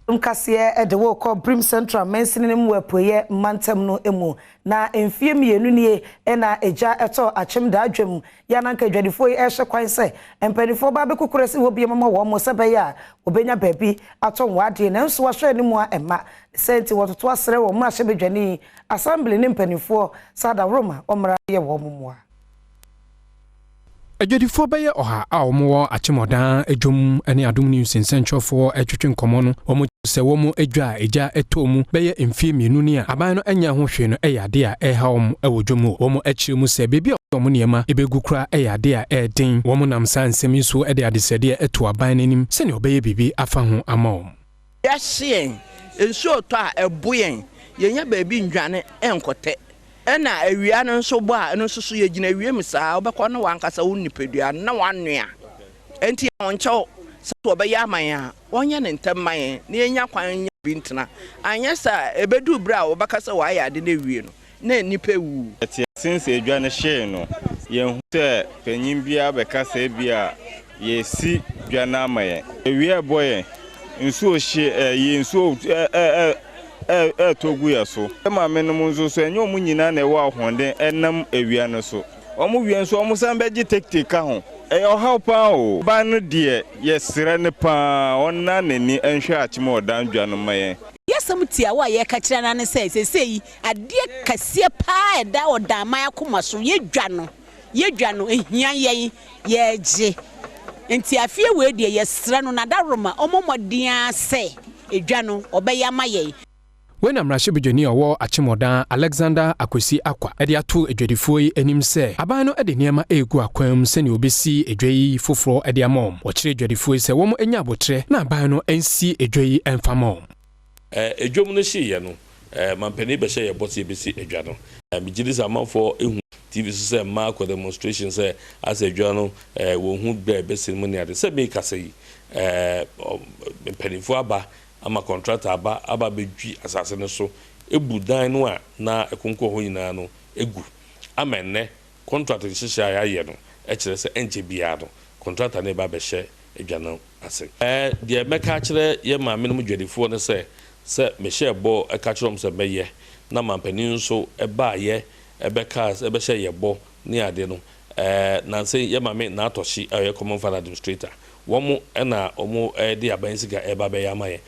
Nkaseɛ de wo rekɔ Birim Central mansini no mu wɔ Apueeɛ mantam no mu. Na mfeɛ mmienu nie na egya tɔɔ Akyem Daadwam yi a na anka adwadifoɔ yi rehyɛ kwan sɛ mpanimfoɔ ba abɛkukuru asi hɔ bio ama wɔn sɛ ɛbɛyɛ a wɔbɛnya baabi atɔn wɔn adeɛ nanso wɔahwɛ anim a ɛmma. Ne saa nti wɔtoto asrɛ wɔn mmarahyɛbadwani, Assembly ne mpanimfoɔ sɛ adaworoma wɔmmra yɛ wɔn mmoa. Adwadifoɔ bɛyɛ ɔha a wɔwɔ Akyemɔdan dwom ne Adom News nsɛnkyerɛwfoɔ retwetwe nkɔmmɔ no, wɔkyerɛ sɛ wɔn dwa a egya tɔɔ mu bɛyɛ mfeɛ mmienu ni a aban no nyɛɛ ho hwee no yɛ adeɛ a ɛreha wɔn wɔ dwom hɔ. Wɔkyerɛ mu sɛ baabi a wɔde wɔn nneɛma bɛgu koraa yɛ adeɛ a ɛyɛ den. Wɔnam saa nsɛm yi so de adesrɛdeɛ to aban no anim sɛdeɛ ɔbɛyɛ biribi afa ho ama wɔn. Yɛahye yɛn, nsuo retɔ a ɛbo yɛn, yɛnnya baabi nnwane nkɔtɛ. Ɛna awia no nso bɔ a, ɛno nso so yɛgyina awia mu saa, wobɛkɔ na w'ankasa wo nipadua no na wanoa. Enti wɔnkyɛ wo sɛ wɔbɛyɛ ama yɛn a, wɔnyɛ no ntɛm mma yɛn na yɛnya kwan nya bi ntena. Anyɛ saa a, ɛbɛduru berɛ a wɔbɛka sɛ wɔayɛ ade no awie no, na nnipa awuwu. Yɛte ase sɛ edwa no hyee no, yɛnhu sɛ panyin biara bɛka sɛ ebia yɛresi dwa no ama yɛn. Awia rebɔ yɛn, nsuo hye ɛyi nsuo ɛretɔ gu yɛn so. Yɛn maamenom nso so, ɛnyɛ wɔn nyinaa na ɛwɔ ahoɔden ɛnam awia no so. Wɔn wie nso, wɔsan bɛgye tekite ka ho. Ɛyɛ ɔhaw paa o. Ɔbaa no deɛ, yɛsrɛ no paa, ɔnna n'ani nhwɛ akyem a ɔdan dwa no ma yɛn. Yɛn asɛm tiawa a yɛreka kyerɛ no ara ne sɛ, seesei adeɛ kɛseɛ pa ara a ɛda Ɔdaman akoma so, yɛdwa no, yɛdwa no, ɛhia yɛn, yɛregye. Nti afeɛ wei deɛ yɛsrɛ no, Nadaworoma, ɔmmɔ mmɔden ara sɛ edwa no ɔbɛyɛ ama yɛn. Wei na mmarahyɛbadwani a ɔwɔ Akyemɔdan, Alexander Akwasi Akwa de ato adwadifoɔ yi anim sɛ aban no de nneɛma regu akwan mu sɛnea wɔbɛsi edwa yi foforɔ de ama wɔn. Wɔkyerɛ adwadifoɔ yi sɛ wɔn nya aboterɛ na aban no nsi edwa yi mfa mma wɔn. Edwam no hyeeɛ no, mampanin bɛhyɛɛ yɛn bɔ sɛ yɛbɛsi edwa no. Megye di sɛ amanfoɔ hu TV so sɛ mmaa kɔ demonstration sɛ asɛ edwa no wɔnhu berɛ a ɛbɛsi no mu ne ade. Sɛ merekasa yi, mpanimfoɔ aba ama kɔntrata aba aba abɛdwi asase no so abu dan no a na ɛkonkɔn hɔ nyinaa no agu ama ɛnnɛ kɔntrat nhyehyɛe a yɛayɛ no kyerɛ sɛ ɛnkyɛ biara no kɔntrata no reba abɛhyɛ adwa no ase. Deɛ mɛka akyerɛ yɛn maamenom dwadifoɔ ne sɛ, sɛ mehyɛɛ bɔ ka kyerɛɛ wɔn sɛ mɛyɛ na mampanin nso baeɛ bɛkaa bɛhyɛɛ yɛn bɔ ne ade no, nnansa yi yɛn maame Naa Tɔhye a ɔyɛ Common Fund Administrator, wɔn na wɔde aban sika reba abɛyɛ ama yɛn.